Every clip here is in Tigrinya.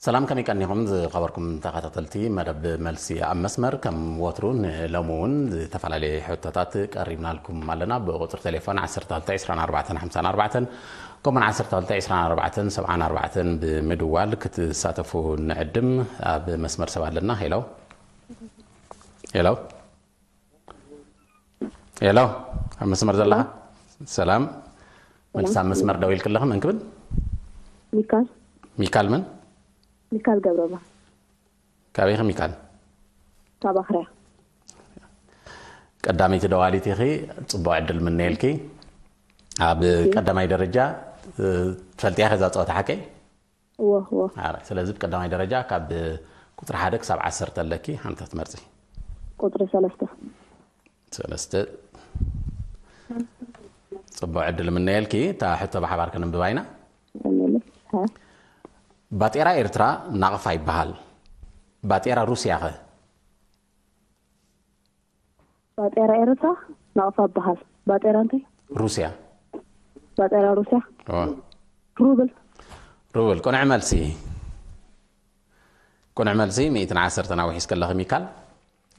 ሰላም፣ ከመይ ቀኒኹም ዝኸበርኩም ተኸታተልቲ መደብ መልሲ ኣብ መስመር? ከም ወትሩ ንሎሚ እውን ዝተፈላለየ ሕቶታት ቀሪብናልኩም ኣለና። ብቁፅሪ ቴሌፎን ዓሰርተ ክልተ ዕስራን ኣርባዕተን ሓምሳን ኣርባዕተን ከምኡን ዓሰርተ ክልተ ዕስራን ኣርባዕተን ሰብዓን ኣርባዕተን ብምድዋል ክትሳተፉ ንዕድም። ኣብ መስመር ሰብ ኣለና። ሄሎ፣ ሄሎ፣ ሄሎ፣ ኣብ መስመር ዘለኻ? ሰላም። መልስ ኣብ መስመር ደው ኢልክለኺ፣ መን ክብል? ሚካል። ሚካል ምን? ሚካል ገብረብርሃን። ካበይ ኢኺ ሚካል? ካብ ኣኽርያ። ቀዳመይቲ ደዋሊት ኢኺ፣ ጽቡቕ ዕድል ምነየልኪ። ኣብ ቀዳማይ ደረጃ፣ እ፣ ትፈልጥያ ከዛ ጸወታ ሓቀይ? እወ፣ እወ። ኣረ፣ ስለዚ ብቀዳማይ ደረጃ ካብ ቁጽሪ ሓደ ክሳብ ዓሰርተ ኣለኪ፣ ሓንቲ ክትመርጺ። ቁጽሪ ሰለስተ። ሰለስተ። ጽቡቕ ዕድል ምነየልኪ። እታ ሕቶ ብሓባር ከነንብባ ኢና። እመልስ። ሃ። ባጤራ ኤርትራ ናቕፋ ይበሃል። ባጤራ ሩስያ ኸ? ባጤራ ኤርትራ ናቕፋ ይበሃል። ባጤራ እንታይ? ሩስያ። ባጤራ ሩስያ? ኦ። ሩብል። ሩብል። ቅኑዕ መልሲ። ቅኑዕ መልሲ። ሚእትን ዓሰርተን ኣውሒስኪ ኣለኺ ሚካል።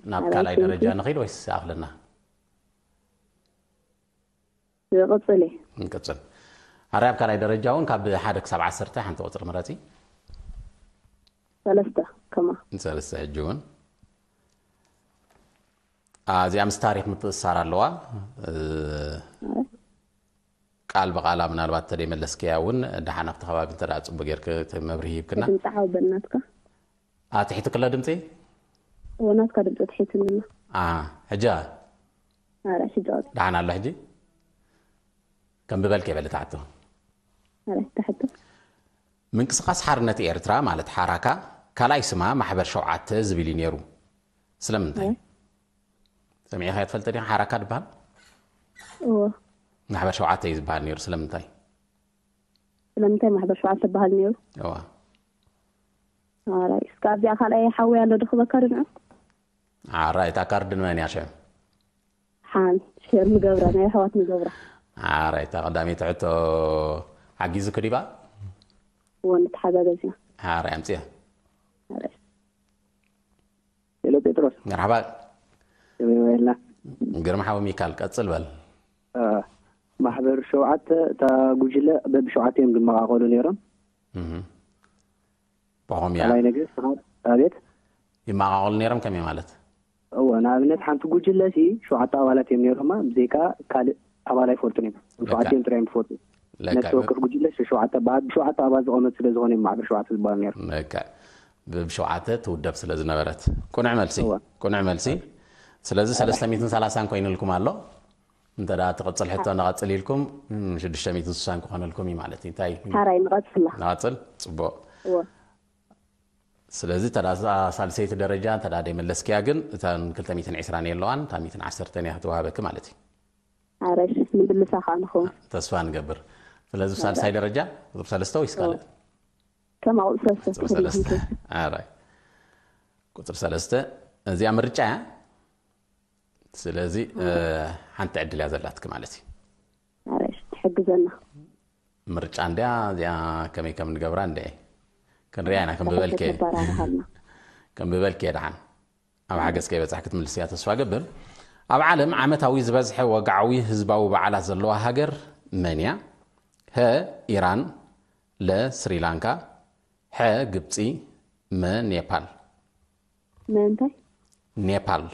ናብ ኣባይ ካልኣይ ደረጃ ንኺድ ወይስ ኣኽለና? ይቕጽል እየ። ንቅጽል። ኣረ ኣብ ካልኣይ ደረጃ እውን ካብ ሓደ ክሳብ ዓሰርተ ሓንቲ ቁጽሪ ምረጺ። ሰለስተ ከማ። ሰለስተ ሕጂ እውን። አ፣ እዚኣ ምስ ታሪኽ ምትእስሳር ኣለዋ። እ፣ ኣረ። ቃል ብቓላ ምናልባት ተደይመለስክያ እውን ደሓን ኣብቲ ከባቢ እንተ ደኣ ጽቡቅ ጌርክ መብርሂ ሂብክና። ድምፂ ሓው በናትካ። አ፣ ትሒትክሎ ድምፂ? እዎ፣ ናትካ ድምፂ ትሒትንና። አ፣ ሕጂ? ኣረ፣ ሕጂ ኣውፅእ። ደሓን ኣሎ ሕጂ? ከም ብበልክ የበለ ትሓቶ። ኣረ፣ ትሕቶ። ምንቅስቃስ ሓርነት ኤርትራ ማለት ሓራካ፣ ካልኣይ ስማ ማሕበር ሸውዓተ ዝብል እዩ ነይሩ። ስለምንታይ? ኣረ። ሰሚዕኻዮ ትፈልጢ ዲኻ ሓራካ ዝበሃል? እዎ። ማሕበር ሸውዓተ እዩ ዝበሃል ነይሩ። ስለምንታይ? ስለምንታይ ማሕበር ሸውዓተ ዝበሃል ነይሩ? እዋ። ኣራይ፣ እስከ ኣብዚኣ ካልኣይ ሓወይ ኣሎ ዶ ክበካ ድንዑ? ኣራይ፣ እታ ካርድ ንመን እያ ሽዑ? ሓን፣ ሼር ንገብራ፣ ናይ ኣሕዋት ንገብራ። ኣራይ፣ እታ ቀዳመይቲ ሕቶ ሓጊዙ ክዲባ? እዎ፣ ንተሓጋገዝና። ኣራይ፣ ኣምፅያ። ኣራይ። ሄሎ ጴጥሮስ። መርሓባ። ከመይ ውዒልና? ግርማ ሓወ ሚካል፣ ቀጽል በል። አ፣ ማሕበር ሸውዓተ፣ እታ ጉጅለ በብሸውዓተ እዮም ዝመቓቐሉ ነይሮም። እህ። ብኸምያ ካልኣይ ነገር፣ ስኻ-፣ ኣቤት? ይመቓቐሉ ነይሮም ከመይ ማለት? እወ፣ ንኣብነት ሓንቲ ጉጅለ ሲ ሸውዓተ ኣባላት እዮም ነይሮማ፣ ብዘይካ ካልእ ኣባል ኣይፈልጡን እዮም። ሸውዓተ እዮም ጥራይ እዮም ዝፈልጡ። ለካ ነፍሲ ወከፍ ጉጅለ ሸ-፣ ሸውዓተ ኣባ-፣ ብሸውዓተ ኣባል ዝቖመት ስለ ዝኾነ እዩ ማሕበር ሸውዓተ ዝበሃል ነይሩ። ለካ ብሸውዓተ ትውደብ ስለ ዝነበረት። ቅኑዕ መልሲ። እወ። ቅኑዕ መልሲ። ስለዚ ሰለስተ ሚእትን ሰላሳን ኮይኑልኩም ኣሎ። እንተ ደኣ ትቕጽል ሕቶ ንቐጽል ኢልኩም፣ እም፣ ሽዱሽተ ሚእትን ስሳን ክኾነልኩም እዩ ማለት እዩ። እንታይ? ሓራይ ንቐጽላ። ንቐጽል? ጽቡቕ። እወ። ስለዚ፣ እተ ደኣ ሳልሰይቲ ደረጃ እንተ ደኣ ደይመለስክያ ግን፣ እተን ክልተ ሚእትን ዕስራን የለዋን፣ እታ ሚእትን ዓሰርተን እያ ክትወሃበኪ ማለት እዩ። ኣረ፣ እሺ፣ ንምልሳ ከኣ ንኸውን። ተስፋ ንገብር። ስለዚ፣ ኣብ ሳልሳይ ደረጃ፣ ቁጽሪ ሰለስተ ወይስ ካልእ? ከም ኣብ ቁጽሪ ሰለስተ ቁጽሪ ሰለስተ። ኣራይ። ቁጽሪ ሰለስተ፣ እዚኣ ምርጫ እያ። ስለዚ፣ እ፣ ሓንቲ ዕድል እያ ዘላትኪ ማለት እዩ። ኣረ፣ እሺ፣ ትሕግዘና። ምርጫ እንድያ፣ እዚኣ ከመይ ከም ንገብራ እንድዒ። ክንሪኣ ኢና፣ ከም ብበልኪ። ተባራርሃልና። ከም ብበልኪ እየ ደሓን። ኣብ ሓገዝ ከይበጻሕ ክትምልስያ ተስፋ ገብር። ኣብ ዓለም ዓመታዊ ዝበዝሐ ወግዓዊ ህዝባዊ በዓላት ዘለዋ ሃገር መን እያ? ሀ፣ ኢራን፣ ለ፣ ስሪላንካ፣ ሐ፣ ግብጺ፣ መ፣ ኔፓል። መ እንታይ? ኔፓል።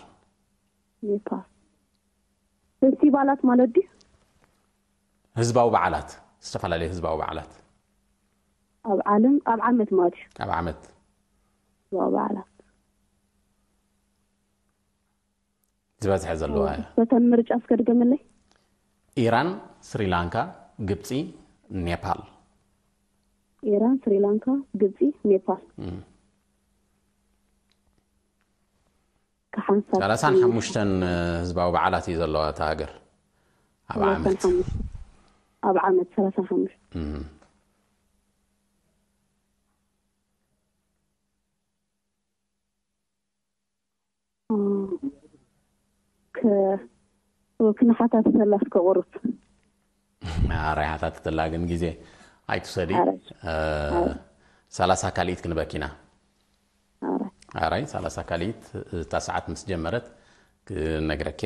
ኔፓል። ፌስቲቫላት ማለት ድዩ? ህዝባዊ በዓላት፣ ዝተፈላለዩ ህዝባዊ በዓላት። ኣብ ዓለም፣ ኣብ ዓመት ማለት እዩ። ኣብ ዓመት። ህዝባዊ በዓላት። ዝበዝሐ ዘለዋ እያ። በተን ምርጫ እስከ ድገመለይ። ኢራን፣ ስሪላንካ፣ ግብጺ፣ ኔፓል። ኢራን፣ ስሪላንካ፣ ግብጺ፣ ኔፓል። እም። ክሓንሳብ ሰላሳን ሓሙሽተን ህዝባዊ በዓላት እዩ ዘለዋ እታ ሃገር ኣብ ዓመት። ሰላሳን ሓሙሽተ። ኣብ ዓመት ሰላሳን ሓሙሽተ። እም። ክ-፣ ክንሓታትተላ እስከ ቁሩብ። ኣረ፣ ሓታትተላ ግን ግዜ ኣይትውሰዲ። ኣረ። እ፣ ኣረ። ሰላሳ ካልኢት ክንበኪና። ኣራይ፣ ሰላሳ ካልኢት እታ ሰዓት ምስ ጀመረት ክነግረኪ።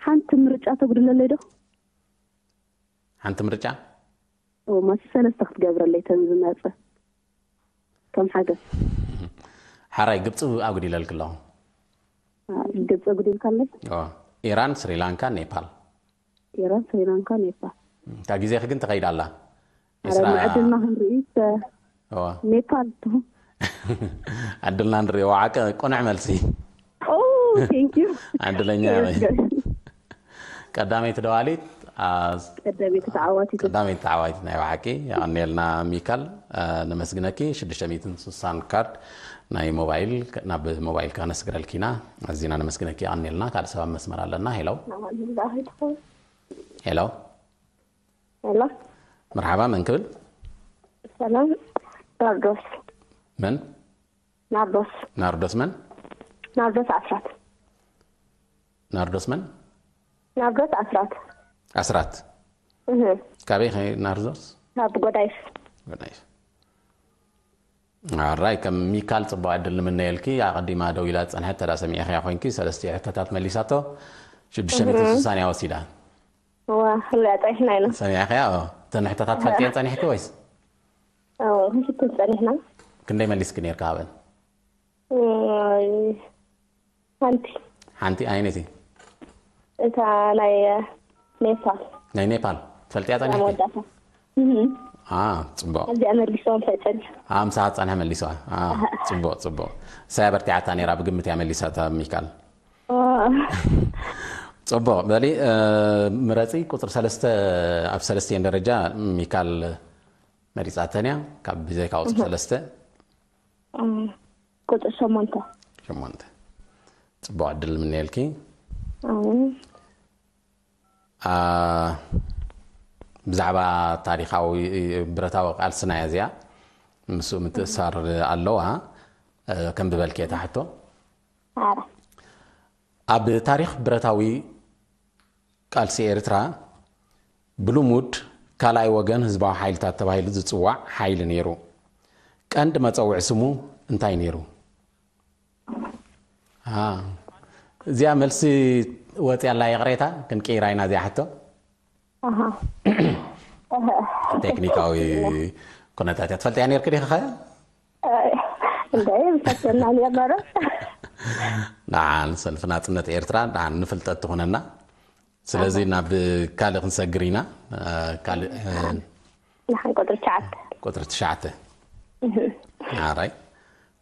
ሓንቲ ምርጫ ተጉድለለይ ዶ? ሓንቲ ምርጫ? ኦ፣ ማሲ ሰለስተ ክትገብረለይ ተን ዝመጸ። ከም ሓገዝ። ሓራይ ግብፂ ኣጉዲለልክ ኣለኹ። ግብፂ ኣጉዲልካለይ? ኢራን፣ ስሪላንካ፣ ኔፓል። ኢራን፣ ስሪላንካ፣ ኔፓል። እታ ግዜኺ ግን ትኸይድ ኣላ። ኣረ፣ ዕድልና ክንርኢ ኔፓል። ዕድልና ንርኢ። ዋዓቀ ቁኑዕ መልሲ። ቴንክ ዩ። ዕድለኛ። ቀዳመይቲ ደዋሊት። ቀዳመይቲ ተዓዋቲት። ቀዳመይቲ ተዓዋቲት። ናይ ብሓቂ የቐንየልና ሚካል። ነመስግነኪ። ሽዱሽተ ሚእትን ስሳን ካርድ ናይ ሞባይል ናብ ሞባይል ከነስግረልኪ ኢና። ኣዚና ነመስግነኪ፣ የቐንየልና። ካልእ ሰብ ኣብ መስመር ኣለና። ሄሎ። ሄሎ። ሄሎ። መርሓባ፣ መን ክብል? ሰላም። ናርዶስ። መን? ናርዶስ። ናርዶስ መን? ናርዶስ ኣስራት። ናርዶስ መን? ናርዶስ ኣስራት። ኣስራት። እህ። ካበይ ኸ ናርዶስ? ካብ ጎዳይፍ። ጎዳይፍ። ኣራይ፣ ከም ሚካል ጽቡቕ ዕድል ንምነየልኪ። ኣቐዲማ ደው ኢላ ዝጸንሐት ተዳ ሰሚዕኽያ ኮይንኪ፣ ሰለስተ ሕቶታት መሊሳቶ፣ ሽዱሽተ ሚእትን ስሳን እያ ወሲዳ። ዋ፣ ክንሪኣ ጸኒሕና ኢና። ሰሚዕኽያ? እተን ሕቶታት ትፈልጥየን ጸኒሕኪ ወይስ? ኣዎ፣ ክንሽክል ጸኒሕና። ክንደይ መሊስኪ ነይርካ ካብአን? ሓንቲ። ሓንቲ ኣየነይቲ? እታ ናይ ኔፓል። ናይ ኔፓል ትፈልጥያ ጸኒሕኪ? መወዳእታ። ጽቡቅ። እዚኣ መሊስዋ እንታይ ጸኒሕ? ኣምሳ ጸንሐ መሊስዋ። ጽቡቅ ጽቡቅ። ሳያ በርቲዓታ ነይራ፣ ብግምት እያ መሊሳታ ሚካል። ጽቡቅ። በሊ ምረጺ ቁጽሪ ሰለስተ። ኣብ ሰለስቲኤን ደረጃ ሚካል መሪጻተን እያ፣ ካብ ብዘይካ ቁጽሪ ሰለስተ። ቁጽሪ ሸሞንተ። ሸሞንተ። ጽቡቅ ዕድል ንምነየልኪ። ብዛዕባ ታሪኻዊ ብረታዊ ቃልስና እያ እዚኣ፣ ምስኡ ምትእሳር ኣለዋ። ከም ብበልኪ እታ ሕቶ። ኣብ ታሪኽ ብረታዊ ቃልሲ ኤርትራ ብልሙድ ካልኣይ ወገን ህዝባዊ ሓይልታት ተባሂሉ ዝጽዋዕ ሓይሊ ነይሩ። ቀንዲ መጸውዒ ስሙ እንታይ ነይሩ? እዚኣ መልሲ ወፂያ ኣላ፣ ይቕሬታ ክንቅይራ ኢና እዚኣ ሕቶ። ቴክኒካዊ ኩነታት እያ። ትፈልጥያ ነይርክ ዲኻ ኸ? እንደ ምፈተና ነበር። ንዓን ሰልፊ ናፅነት ኤርትራ ንዓን ንፍልጠት ትኾነና። ስለዚ ናብ ካልእ ክንሰግር ኢና። ካልእ ንሓን ቁፅሪ ትሽዓተ። ቁፅሪ ትሽዓተ። ኣራይ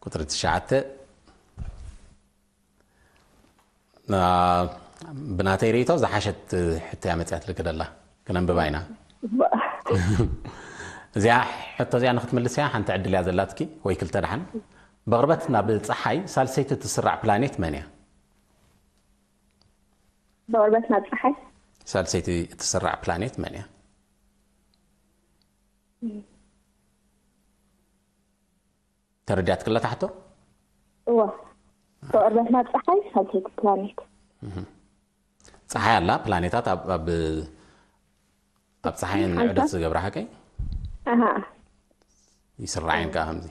ቁፅሪ ትሽዓተ። ብናተይ ርእቶ ዝሓሸት ሕቶ እያ መፅያትልኪ ደላ። ክነንብባ ኢና። እዚኣ ሕቶ እዚኣ ንክትምልስያ ሓንቲ ዕድል እያ ዘላትኪ፣ ወይ ክልተ ደሓን። ብቕርበት ናብ ፀሓይ ሳልሰይቲ እትስራዕ ፕላኔት መን እያ? ብቕርበት ናብ ፀሓይ ሳልሰይቲ እትስራዕ ፕላኔት መን እያ? ተረዲኣትክላ እታ ሕቶ? እወ። ብቕርበት ናብ ፀሓይ ሳልሰይቲ ፕላኔት። ፀሓይ ኣላ፣ ፕላኔታት ኣብ ኣብ ኣብ ፀሓየን ንዕደት ዝገብራ ሓቀይ ኣሃ። ይስራዓየን ከዓ ከምዚ።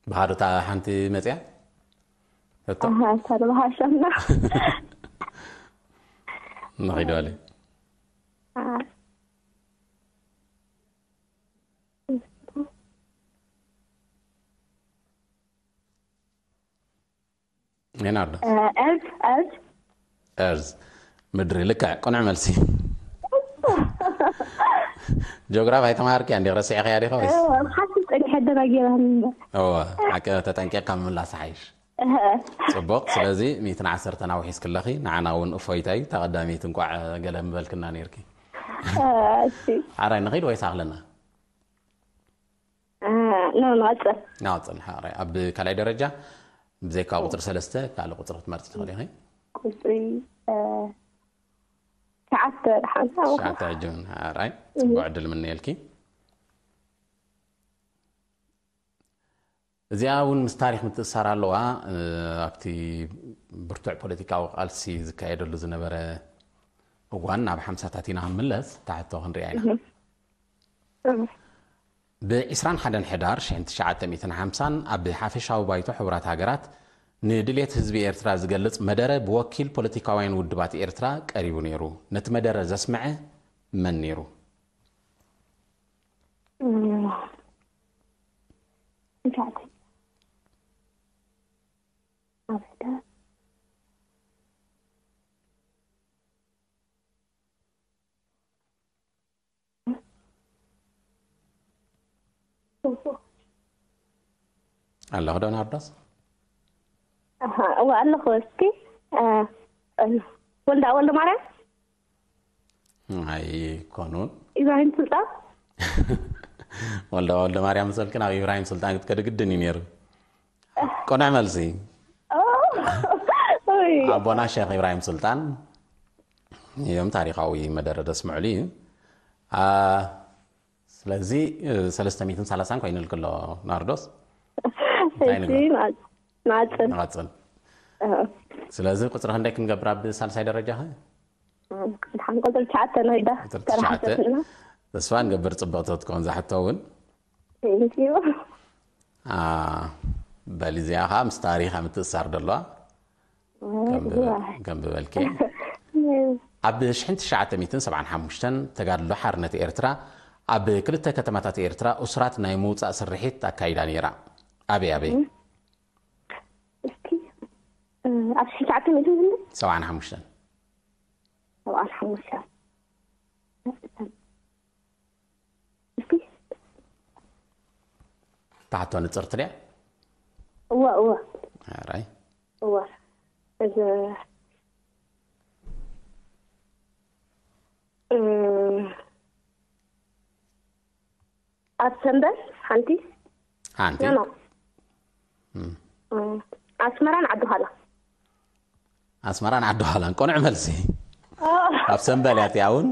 ብሃዱታ ሓንቲ መፅያ ሕቶ ኣሃ፣ እታ ዶ ብሃሸና? ንኺድ በሊ። ሌናርዶ። ኤርዝ ኤርዝ ኤርዝ ምድሪ። ልክዕ፣ ቅኑዕ መልሲ። ጂኦግራፍ ኣይተማሃርክያ እንዲኽ፣ ረሲዕኽያ ዲኻ ወይስ? ሓንቲ ጸኒሐ ደናጊራ እምበር። እወ፣ ሓቂ ተጠንቂቕካ ምምላስ ሓይሽ። ጽቡቕ። ስለዚ ሚእትን ዓሰርተን ኣውሒስክለኺ፣ ንዓና እውን እፎይታ እዩ። እታ ቀዳመይቲ እንቋዕ ገለ ምበልክና ነይርኪ። ሓራይ ንኺድ ወይስ ኣኽለና? ኖ፣ ንቐጽል። ንቐጽል። ሓራይ ኣብ ካልኣይ ደረጃ ብዘይካ ቁጽሪ ሰለስተ ካልእ ቁጽሪ ክትመርጺ ትኽእሊ ኢኺ። ቁጽሪ ትሽዓተ ደሓን። ትሽዓተ ሕጂ እውን። ሓራይ ጽቡቕ ዕድል ምነየልኪ። እዚኣ እውን ምስ ታሪኽ ምትእሳር ኣለዋ። ኣብቲ ብርቱዕ ፖለቲካዊ ቃልሲ ዝካየደሉ ዝነበረ እዋን ናብ ሓምሳታት ኢና ክንምለስ፣ ታሕቶ ክንሪኣ ኢና። ብ21 ሕዳር ሽሕን ትሽዓተ ሚእትን ሓምሳን ኣብ ሓፈሻዊ ባይቶ ሕቡራት ሃገራት ንድልየት ህዝቢ ኤርትራ ዝገልጽ መደረ ብወኪል ፖለቲካውያን ውድባት ኤርትራ ቀሪቡ ነይሩ። ነቲ መደረ ዘስምዐ መን ነይሩ? ኣለኹ ዶ ናርዶስ? እዋ ኣለኹ። እስኪ ወልዳ ወልደ ማርያም ኣይኮኑን። ኢብራሂም ሱልጣን ወልደ ወልደ ማርያም ዝሰልክን ኣብ ኢብራሂም ሱልጣን ክትከዲ ግድን እዩ ነይሩ። ቅኑዕ መልሲ። ኣቦና ሸክ ኢብራሂም ሱልጣን እዮም። ታሪኻዊ መደረ ደስምዕሉ እዩ። ስለዚ ሰለስተ ሚእትን ሰላሳን ኮይኑልክ ኣሎ ናርዶስ። ንዓፅል ንቐፅል። ስለዚ ቁፅሪ ክንደይ ክንገብር ኣብ ሳልሳይ ደረጃ ኸ? ድሓን ቁፅሪ ትሽዓተ ንኸይዳ ቁፅሪ ትሽዓተ። ተስፋ ንገብር ፅብቕቲ ክትከውን ዝሓቶ እውን። በሊ እዚኣ ከዓ ምስ ታሪኽ ምትእሳር ደለዋ። ከም ብበልኪ ኣብ ሽሕን ትሽዓተ ሚእትን ሰብዓን ሓሙሽተን ተጋድሎ ሓርነት ኤርትራ ኣብ ክልተ ከተማታት ኤርትራ እሱራት ናይ ምውፃእ ስርሒት ኣካይዳ ነይራ። ኣበይ ኣበይ? እስኪ ኣብ ሽሕን ትሽዓተ ሚእትን ሰብዓን ሓሙሽተን ሰብዓን ሓሙሽተን ታሕቶ ንፅርቲ ድያ? እዋ እዋ ራይ እዋ እዚ ኣብ ሰንበል ሓንቲ ሓንቲ ኖ ኣስመራን ዓዲ ኋላ ኣስመራን ዓዲ ኋላን። ቅኑዕ መልሲ። ኣብ ሰንበል እያ እቲኣ እውን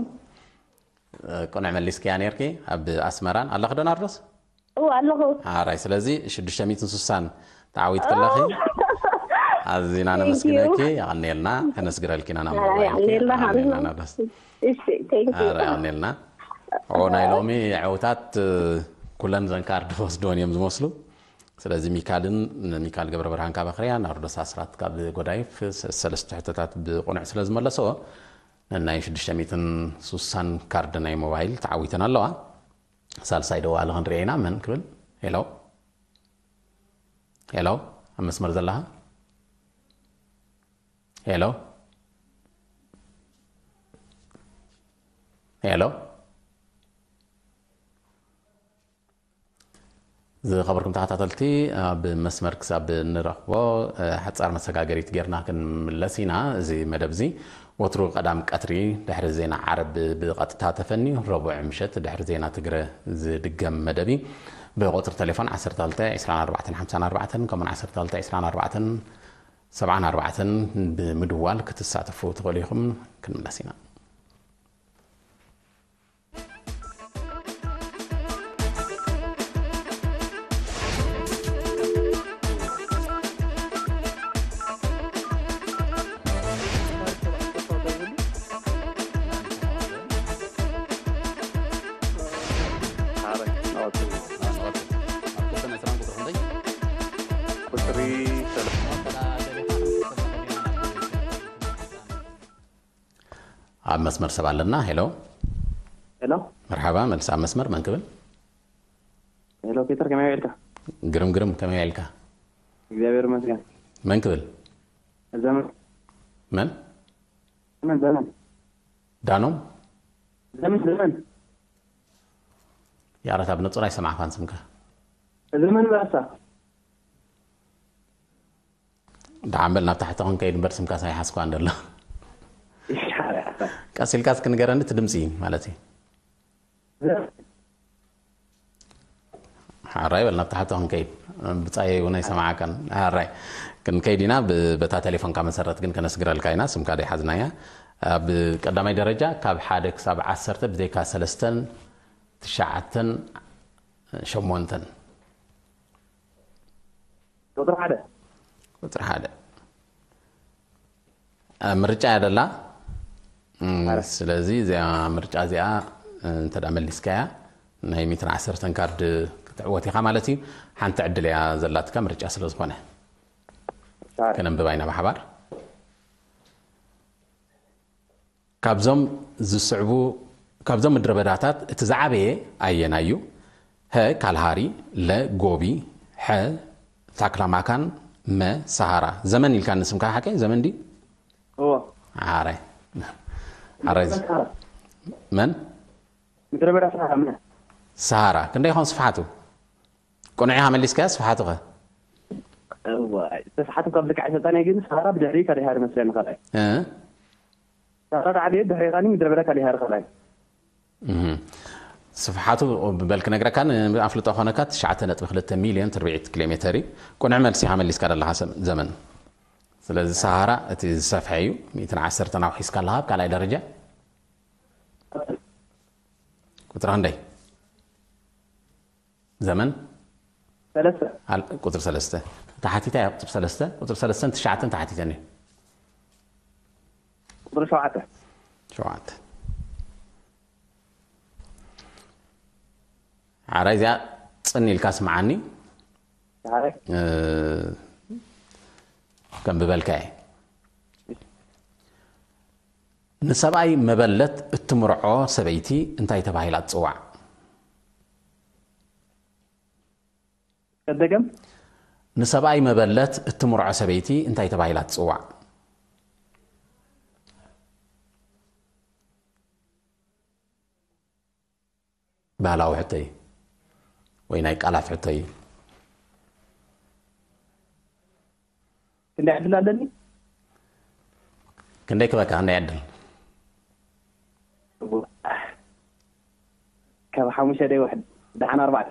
ቅኑዕ መሊስክያ ነርኪ። ኣብ ኣስመራን ኣለኽ ዶ ናርዶስ? እው ኣለኹ። ኣራይ ስለዚ ሽዱሽተ ሚእትን ስሳን ተዓዊት ከለኺ ኣዚና ነመስግነኪ። የቐንየልና። ከነስግረልኪ ኢና ናብ ሞባይልኪ። የቐንየልና። የቐንየልና ናርዶስ። እሺ thank you። ኣረ የቐንየልና። ኦ ናይ ሎሚ ዕውታት ኩለን ዘን ካርድ ወስድወን እዮም ዝመስሉ። ስለዚ ሚካልን ሚካል ገብረ ብርሃን ካብ ኣኽርያ፣ ናርዶስ ኣስራት ካብ ጎዳይፍ ሰለስተ ሕቶታት ብቕኑዕ ስለ ዝመለሰዎ ነናይ ሽዱሽተ ሚእትን ስሳን ካርድ ናይ ሞባይል ተዓዊተን ኣለዋ። ሳልሳይ ደዋሊ ክንርኢ ኢና። መን ክብል? ሄሎ ሄሎ፣ ኣብ መስመር ዘለኻ? ሄሎ ሄሎ። ዝኸበርኩም ተኸታተልቲ፣ ኣብ መስመር ክሳብ ንረኽቦ ሓጻር መሰጋገሪት ጌርና ክንምለስ ኢና። እዚ መደብ እዚ ወትሩ ቀዳም ቀትሪ ድሕሪ ዜና ዓረብ ብቐጥታ ተፈንዩ፣ ረቡዕ ምሸት ድሕሪ ዜና ትግረ ዝድገም መደብ እዩ። ብቁጽሪ ቴሌፎን ዓሰርተ ክልተ ዕስራን ኣርባዕተን ሓምሳን ኣርባዕተን ከምኡን ዓሰርተ ክልተ ዕስራን ኣርባዕተን ሰብዓን ኣርባዕተን ብምድዋል ክትሳተፉ ትኽእሉ ኢኹም። ክንምለስ ኢና። ኣብ መስመር ሰብ ኣለና። ሄሎ ሄሎ፣ መርሓባ። መልስ ኣብ መስመር መን ክብል? ሄሎ ፒተር፣ ከመይ ውዒልካ? ግርም ግርም፣ ከመይ ውዒልካ? እግዚኣብሔር ይመስገን። መን ክብል? ዘመን መን? ዘመን ዘመን ዳኖም? ዘመን ዘመን ያረት ኣብ ነጹር ኣይሰማዕኳን ስምካ። ዘመን ባሳ ደሓን በል ናብ ታሕቲ ክንከይድ እምበር ስምካ ሳይሓዝኳ እንደሎ። ይሻራ ቀስ ኢልካ እስኪ ንገረኒ እቲ ድምፂ ማለት እዩ። ሓራይ በል ናብ ታሕቲ ክንከይድ። ብጻየይ እውን ኣይሰማዓካን። ሓራይ ክንከይድ ኢና። ብ- በታ ቴሌፎንካ መሰረት ግን ከነስግረልካ ኢና። ስምካ ደይሓዝናያ። ኣብ ቀዳማይ ደረጃ ካብ ሓደ ክሳብ ዓሰርተ ብዘይካ ሰለስተን ትሽዓተን ሸሞንተን ቁፅሪ ሓደ። ቁፅሪ ሓደ። እ፣ ምርጫ እያ ደላ። እም፣ ኣረ። ስለዚ እዚኣ ምርጫ እዚኣ፣ እ፣ እንተ ደኣ መሊስካያ፣ ናይ ሚእትን ዓሰርተን ካርድ ክትዕወት ኢኻ ማለት እዩ። ሓንቲ ዕድል እያ ዘላትካ፣ ምርጫ ስለ ዝኾነ። ኣረ። ከነንብባ ኢና ብሓባር። ካብዞም ዝስዕቡ፣ ካብዞም ምድረ በዳታት እቲ ዝዓበየ ኣየናይ እዩ? ሀ፣ ካልሃሪ፣ ለ፣ ጎቢ፣ ሐ፣ ታክላማካን፣ መ፣ ሰሃራ። ዘመን ኢልካ ንስምካ ሓቀይ? ዘመን ድዩ? እዎ። ዓራይ። ዓራይ። ምድረ በዳ ሰሃራ። መን? ምድረ በዳ ሰሃራ፣ መ? ሰሃራ። ክንደይ ይኾን ስፍሓቱ? ቅኑዕ ኢኻ መሊስካዮ፣ ስፍሓቱ ኸ? እዋይ፣ ስፍሓቱ ካብ ልክዕ ኣይፈልጣን እየ፣ ግን ሰሃራ ብድሕሪ ካልእ ሃሪ መስለኒ ካልኣይ። እ? ሰሃራ ዳዕቤ ድሕሪ ኻኒ ምድረ በዳ ካልእ ሃሪ ካልኣይ። እህ። ስፍሓቱ በል ክነግረካ፣ ንኣፍልጦ ኾነካ ትሽዓተ ነጥቢ ክልተ ሚልዮን ትርብዒት ኪሎ ሜተር እዩ። ቅኑዕ መልሲ ኢኻ መሊስካ ዘለኻ ሰም-፣ ዘመን። ስለዚ ሰሃራ እቲ ዝሰፍሐ እዩ፣ ሚእትን ዓሰርተን ኣውሒስካ ኣለኻ ኣብ ካልኣይ ደረጃ። ቁፅሪ ክንደይ? ዘመን? ሰለስተ። ኣል-፣ ቁፅሪ ሰለስተ። ተሓቲታ እያ ቁፅሪ ሰለስተ። ቁፅሪ ሰለስተን ትሽዓተን ተሓቲተን እዩ። ቁፅሪ ሸውዓተ። ሸውዓተ። ዓራይ እዚኣ ፅን ኢልካ ስምዓኒ። ዓራይ። እ፣ ከንብበልካ እየ። ንሰብኣይ መበለት እትምርዖ ሰበይቲ እንታይ ተባሂላ ትጽዋዕ? ቀደገም? ንሰብኣይ መበለት እትምርዖ ሰበይቲ እንታይ ተባሂላ ትጽዋዕ? ባህላዊ ሕቶ እዩ ወይ ናይ ቃላት ሕቶ እዩ? ክንደይ ዕድል ኣለኒ? ክንደይ ክበካ? ክንደይ ዕድል? ካብ ሓሙሽተ ደይ ውሕድ፣ ደሓን ኣርባዕተ።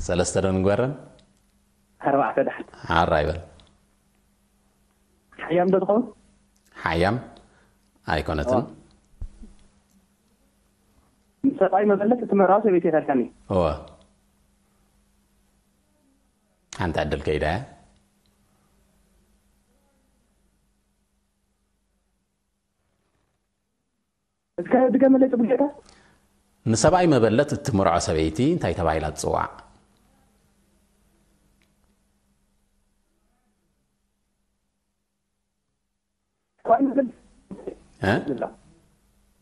ሰለስተ ዶ ንግበረን? ኣርባዕተ ደሓን። ሓራ ይበል። ሓያም ዶ ትኸውን? ሓያም ኣይኮነትን። እዋ። ንሰብኣይ መበለት እትመርዖ ሰበይቲ ኢኻ ኢልካኒ። እወ። ሓንቲ ዕድል ከይዳ እያ። እስከ ድገመለይ ጽቡቅ ጌታ። ንሰብኣይ መበለት እትምርዖ ሰበይቲ እንታይ ተባሂላ ትጽዋዕ? ሰብኣይ መበለት እ? ንብላ።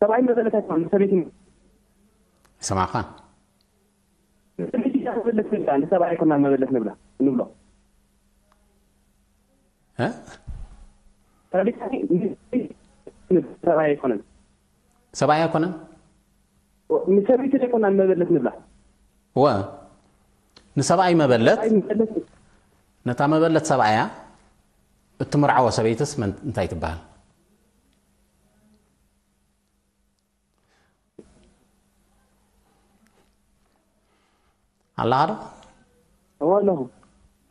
ሰብኣይ መበለት ኣይኮነን፣ ንሰበይቲ ንብላ። ይሰማዕካ? ንሰበይቲ እያ መበለት ንብላ፣ ንሰብኣይ ኣይኮናን መበለት ንብላ፣ ንብሎ። እ? ተረዲእካኒ? ንሰበይቲ ንብላ፣ ሰብኣይ ኣይኮነን። ሰብኣይ ኣይኮነን? ንሰበይቲ ዘይኮናን መበለት ንብላ። እወ። ንሰብኣይ መበለት፣ ሰብኣይ መበለት። ነታ መበለት ሰብኣያ እትምርዓዎ ሰበይትስ መን፣ እንታይ ትበሃል? ኣለኻ ዶ? እወ ኣለኹ።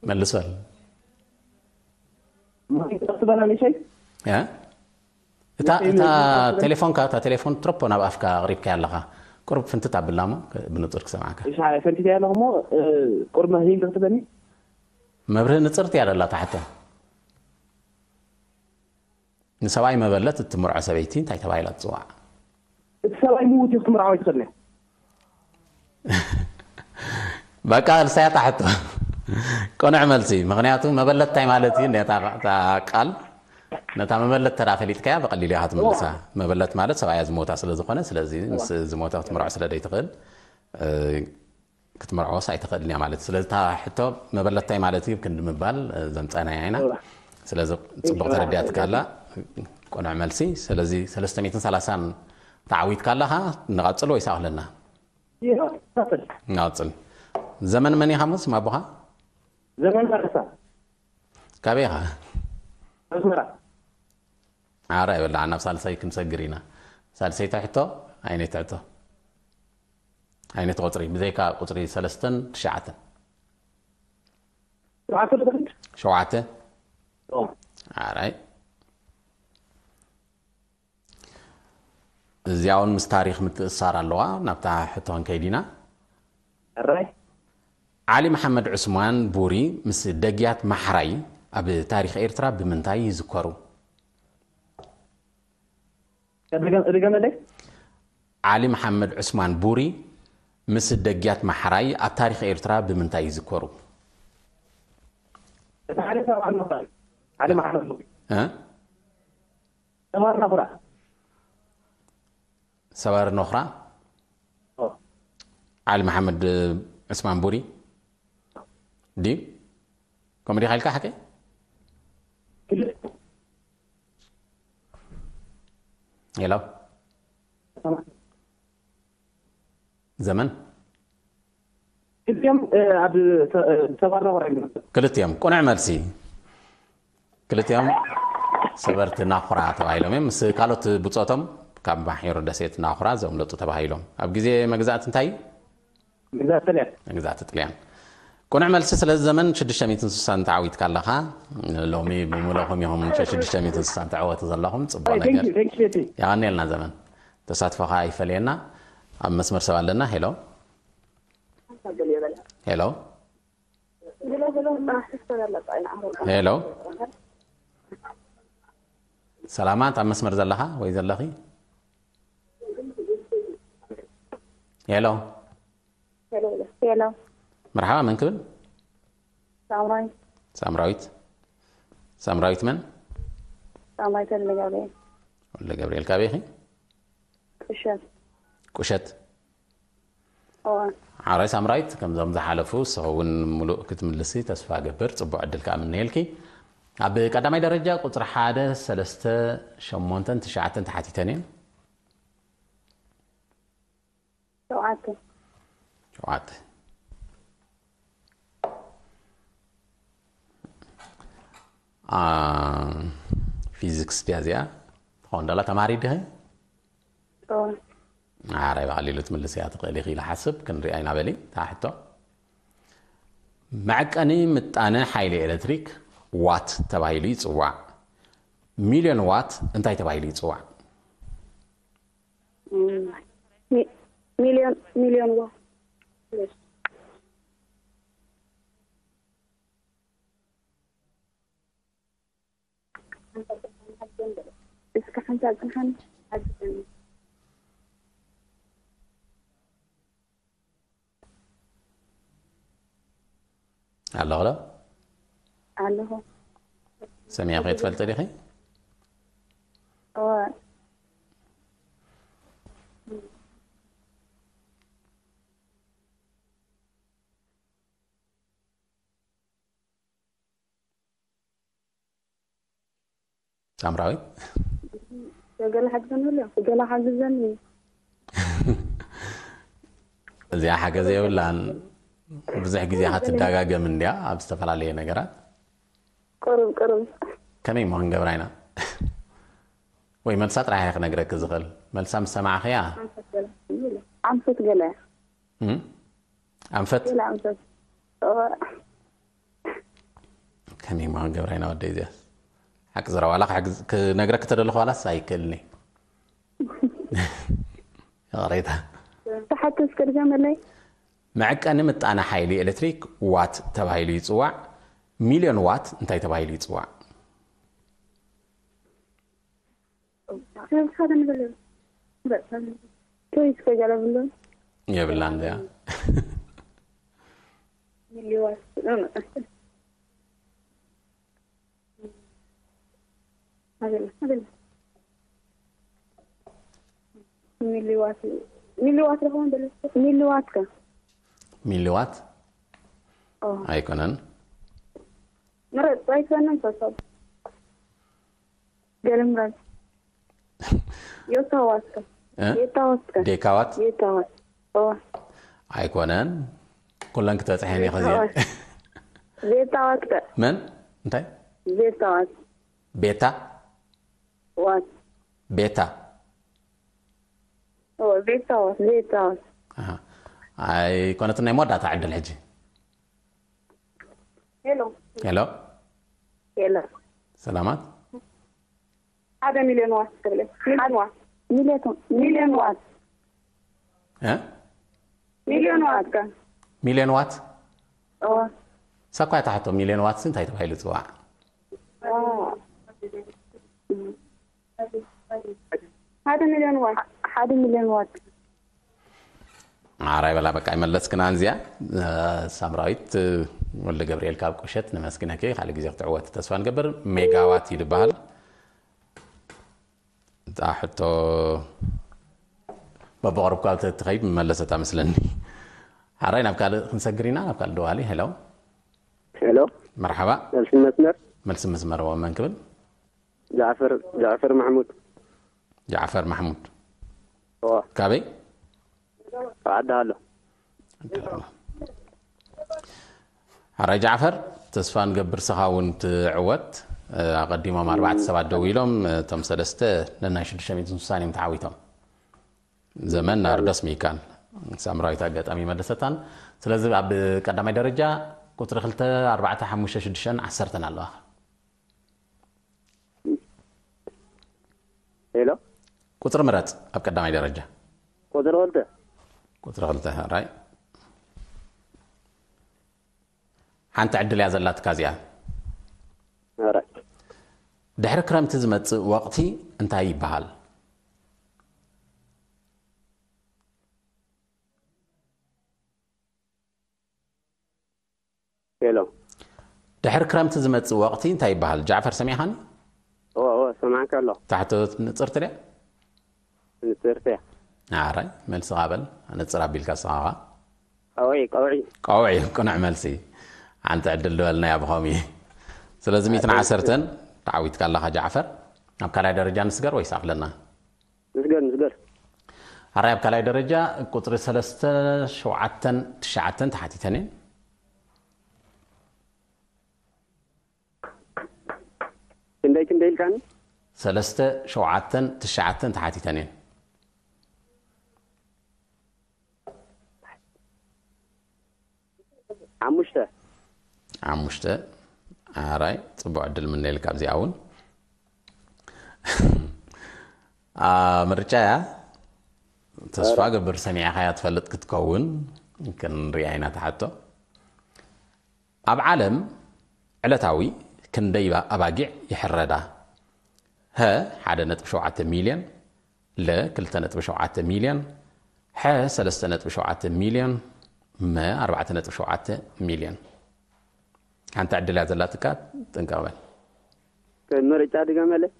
መልስ በል። ማይ ትበላ ንሸይ? እ? እታ፣ ንሸይ እታ ምግቢ ትበላ? ቴሌፎንካ፣ እታ ቴሌፎን ትሮፖ ናብ ኣፍካ ኣቕሪብካያ ኣለኻ። ቁሩብ ፍንትት ኣብላ እሞ፣ ብንጹር ክሰምዓካ። እሺ፣ ፈንቲተያ ኣለኹ እሞ፣ እ፣ ቁሩብ መህዚን ክትበኒ? መብርሂ ንጽርቲ እያ ደላ እታ ሕቶ። ንሰብኣይ መበለት እትምርዖ ሰበይቲ እንታይ ተባሂላ ትጽዋዕ? እቲ ሰብኣይ ምዉት እዩ ክትምርዓው ኣይትኽእልን እያ። በቃ፣ እሳያ እታ ሕቶ። ቅኑዕ መልሲ። ምኽንያቱ መበለት እንታይ ማለት እዩ? ነታ፣ እታ ቃል፣ ነታ መበለት ተዳ ፈሊጥካያ ብቐሊሉ ኢኻ ትምልሳ። እዋ። መበለት ማለት ሰብኣያ ዝሞታ ስለ ዝኾነ፣ ስለዚ ምስ ዝሞተ ክትምርዖ ስለ ዘይትኽእል፣ እ፣ ክትመርዖስ ኣይትኽእልን እያ ማለት እዩ። ስለዚ እታ ሕቶ መበለት እንታይ ማለት እዩ ክንዲ ምባል፣ እ፣ ዘምጸናያ ኢና። እዋ። ስለዚ ጽቡቕ እዋ። ተረዲኣትካ ኣላ። ቅኑዕ መልሲ። ስለዚ ሰለስተ ሚእትን ሰላሳን ተዓዊትካ ኣለኻ። ንቐጽል ወይስ ኣኽለና? ይኸው፣ ቀጽል። ንቐጽል። ዘመን መን ኢኻ እሞ ስም ኣቦኻ? ዘመን መረሳ። ካበይ ኢኻ? ኣስመራ። ዓራ ይበላ፣ ናብ ሳልሳይ ክንሰግር ኢና። ሳልሰይቲ ሕቶ፣ ኣይነይቲ ሕቶ? ኣይነይቲ ቁጽሪ፣ ብዘይካ ቁጽሪ ሰለስተን ትሽዓተን። ሸውዓተ ዶ ትብል? ሸውዓተ? ኦ። ዓራይ። እዚኣ እውን ምስ ታሪኽ ምትእስሳር ኣለዋ። ናብታ ሕቶ ክንከይድ ኢና። ሕራይ። ዓሊ መሓመድ ዑስማን ቡሪ ምስ ደግያት ማሕራይ ኣብ ታሪኽ ኤርትራ ብምንታይ ይዝከሩ? ድገመለይ። ዓሊ መሓመድ ዑስማን ቡሪ ምስ ደግያት ማሕራይ ኣብ ታሪኽ ኤርትራ ብምንታይ ይዝከሩ? እቲ ሓደ ሰብኣር ነኹራ። ዓሊ መሓመድ ቡሪ። እ? ሰብኣር ነኹራ። ሰባር ነኹራ። ዓሊ መሓመድ ዑስማን ቡሪ ድዩ? ከምኡ ዲኻ ኢልካ ሓቂ? ሄሎ። ዘመን። ክልቲኦም ኣብ ሰባር ነኹራ እዮም። ክልቲኦም ቅኑዕ መልሲ። ክልቲኦም ሰበርቲ ናኹራ ተባሂሎም እዮም። ምስ ካልኦት ብጾቶም ካብ ማሕዩር ደሴት ናኹራ ዘምለጡ ተባሂሎም። ኣብ ግዜ መግዛእቲ እንታይ እዩ? መግዛእቲ ጥልያን። መግዛእቲ ጥልያን። ቅኑዕ መልሲ። ስለዚ ዘመን ሽዱሽተ ሚእትን ስሳን ተዓዊትካ ኣለኻ። ሎሚ ብምልኦም ኢኹም ሽዱሽተ ሚእትን ስሳን ተዓወቱ ዘለኹም። ጽቡቕ ነገር። የቐንየልና ዘመን። ተሳትፎኻ ኣይፈለየና። ኣብ መስመር ሰብ ኣለና። ሄሎ። ሄሎ። ሄሎ። ሰላማት ኣብ መስመር ዘለኻ ወይ ዘለኺ? ሄሎ። ሄሎ። መርሓባ፣ መን ክብል? ሳምራዊት። ሳምራዊት። ሳምራዊት መን? ሳምራዊት ወልደገብርኤል። ወልደገብርኤል። ካበይ ኢኺ? ቁሸት። ቁሸት። እወ። ሓራይ ሳምራዊት፣ ከምዞም ዝሓለፉ ንስኺ እውን ምሉእ ክትምልሲ ተስፋ እገብር። ጽቡቕ ዕድል ከኣ እምነየልኪ። ኣብ ቀዳማይ ደረጃ ቁጽሪ ሓደ፣ ሰለስተ፣ ሸሞንተን ትሽዓተን ተሓቲተን እየን። ሸውዓተ። ሸውዓተ። ፊዚክስ ድያ እዚኣ? ትኸውን ዳላ ተማሃሪት ዲኺ? ኣራይ ብቐሊሉ ትምልስያ ትኽእል ኢኺ ኢለ ሓስብ። ክንሪኣ ኢና በሊ እታ ሕቶ። መዐቀኒ ምጣነ ሓይሊ ኤሌክትሪክ ዋት ተባሂሉ ይጽዋዕ። ሚልዮን ዋት እንታይ ተባሂሉ ይጽዋዕ? ሚልዮን ሚልዮን ዋት። እስከ ሓንሳብ ጽንሓኒ። ኣለኹ ዶ? ኣለኹ። ሰሚዕኺ ትፈልጢ ዲኺ? እወ። ሳምራዊት። ገለ ሓግዘኒ ኣሎ። ገለ ሓግዘኒ። እዚኣ ሓገዝ የብላን። ብዙሕ ግዜ ክትደጋገም እንድያ ኣብ ዝተፈላለየ ነገራት። ቅሩብ ቅሩብ። ከመይ እሞ ክንገብራ ኢና? ወይ መልሳ ጥራሕ እየ ክነግረኪ ዝኽእል። መልሳ ምስ ሰማዕኽያ። ኣንፈት ገለ። እም? ኣንፈት? ገለ ኣንፈት። እወ። ከመይ እሞ ክንገብራ ኢና ወደይ እዚኣ? ሓቂ ዘረባ ዋላ ክሕግዝ-፣ ክነግረኪ ተደለኹ ዋላስ ኣይክእልኒ። ይቕሬታ። ተሓተስ ከድገመለይ። መዐቀኒ ምጣነ ሓይሊ ኤሌክትሪክ ዋት ተባሂሉ ይጽዋዕ። ሚልዮን ዋት እንታይ ተባሂሉ ይጽዋዕ? ቶይስ ከገለ ብሎ። የብላን እዚኣ። ሚሊዋት። ሚሊዋት። ሚሊዋት ረኸም በለ። ሚሊዋት ከ? ሚሊዋት? ኦ። ኣይኮነን። ምረጽ፣ ኣይኮነን፣ ሰብሰብ። ገለ ምረጽ። ዮታዋት ከ? እ? ዮታዋት ከ? ዴካዋት? ዮታዋት። ኦ። ኣይኮነን። ኩለን ክተጽሕን ኢኺ እዚአን። ዜታዋት ከ? መን? እንታይ? ዜታዋት። ቤታ? ዋት። ቤታ? ኦ፣ ዜታዋት፣ ዜታዋት። ኣሃ። ኣይኮነትን፣ ናይ መወዳእታ ዕድል ሕጂ። ሄሎ። ሄሎ። ሄሎ። ሰላማት? ሓደ ሚልዮን ዋት ትብለ። ሚልዮን ዋት። ሚልዮን፣ ሚልዮን ዋት። እ? ሚልዮን ዋት ከ? ሚልዮን ዋት? እዋ። ሳኳ እታ ሕቶ፣ ሚልዮን ዋትስ እንታይ ተባሂሉ ይጽዋዕ? እዋ። ሓደ ሚልዮን ዋት፣ ሓደ ሚልዮን ዋት። ኣራይ በላ፣ በቃ ይመለስክና እንዚያ። እ፣ ሳምራዊት፣ እ፣ ወልደ ገብርኤል ካብ ቁሸት ነመስግነኪ። ካልእ ግዜ ክትዕወት ተስፋ ንገብር። ሜጋዋት እዩ ዝበሃል። እታ ሕቶ በብቐረብካ ትኸይድ መመለሰታ መስለኒ። ሓራይ ናብ ካልእ ክንሰግር ኢና፣ ናብ ካልእ ደዋሊ። ሄሎ። ሄሎ። መርሓባ። መልሲ መስመር። መልሲ መስመር፣ እዎ፣ መን ክብል? ጃዕፈር፣ ጃዕፈር ማሕሙድ። ጃዕፈር ማሕሙድ። እዎ። ካበይ? ካብ ዓዲ ሃሎ። ዓዲ ሃሎ። ሓራይ ጃዕፈር፣ ተስፋ ንገብር ስኻ እውን ትዕወት። እ፣ ኣቐዲሞም ኣርባዕተ ሰባት ደው ኢሎም፣ እ፣ እቶም ሰለስተ ነናይ ሽዱሽተ ሚእትን ስሳን እዮም ተዓዊቶም። ዘመን፣ ናርዶስ፣ ሚካል። ሳምራዊት ኣጋጣሚ መለሰታን። ስለዚ ኣብ ቀዳማይ ደረጃ ቁጽሪ ክልተ፣ ኣርባዕተ፣ ሓሙሽተ፣ ሽዱሽተን ዓሰርተን ኣለዋ። ሄሎ። ቁጽሪ ምረጽ ኣብ ቀዳማይ ደረጃ። ቁጽሪ ክልተ። ቁጽሪ ክልተ፣ ራይ። ሓንቲ ዕድል እያ ዘላትካ እዚኣ። ራይ። ድሕሪ ክረምቲ ዝመጽእ ወቕቲ እንታይ ይበሃል? ሄሎ። ድሕሪ ክረምቲ ዝመጽእ ወቕቲ እንታይ ይበሃል? ጃዕፈር፣ ሰሚዕኻኒ? እዎ፣ እዎ፣ ሰማዕካ ኣለኹ። ታሕቶ ንጽርቲ ድያ? ንጽርቲ እያ። ኣራይ፣ መልስኻ በል። ንጽር ኣቢልካ ንስኻ ኸኣ። ቀውዒ፣ ቀውዒ። ቀውዒ፣ ቅኑዕ መልሲ። ሓንቲ ዕድል ዝበልናያ ብኸምኡ እዩ። ስለዚ ሚእትን ዓሰርተን ተዓዊትካ ኣለኻ ጃዕፈር። ኣብ ካልኣይ ደረጃ ንስገር ወይስ ኣኽለና? ንስገር፣ ንስገር። ኣራይ፣ ኣብ ካልኣይ ደረጃ ቁጽሪ ሰለስተ፣ ሸውዓተን ትሽዓተን ተሓቲተን እየን። ክንደይ፣ ክንደይ ኢልካኒ? ሰለስተ፣ ሸውዓተን ትሽዓተን ተሓቲተን እየን። ሓሙሽተ። ሓሙሽተ። ኣራይ፣ ጽቡቕ ዕድል ምነየልካ ኣብዚኣ እውን። ኣ፣ ምርጫ እያ። ተስፋ ገብር ሰሚዕኻያ ትፈልጥ ክትከውን ክንሪኣ ኢና እታ ሕቶ። ኣብ ዓለም ዕለታዊ ክንደይ ኣባጊዕ ይሕረዳ? ሀ፣ ሓደ ነጥቢ ሸውዓተ ሚልዮን፣ ለ፣ ክልተ ነጥቢ ሸውዓተ ሚልዮን፣ ሐ፣ ሰለስተ ነጥቢ ሸውዓተ ሚልዮን፣ መ፣ ኣርባዕተ ነጥቢ ሸውዓተ ሚልዮን። ሓንቲ ዕድል እያ ዘላትካ፣ ጥንቅቕ በል። ምርጫ ድገመለይ።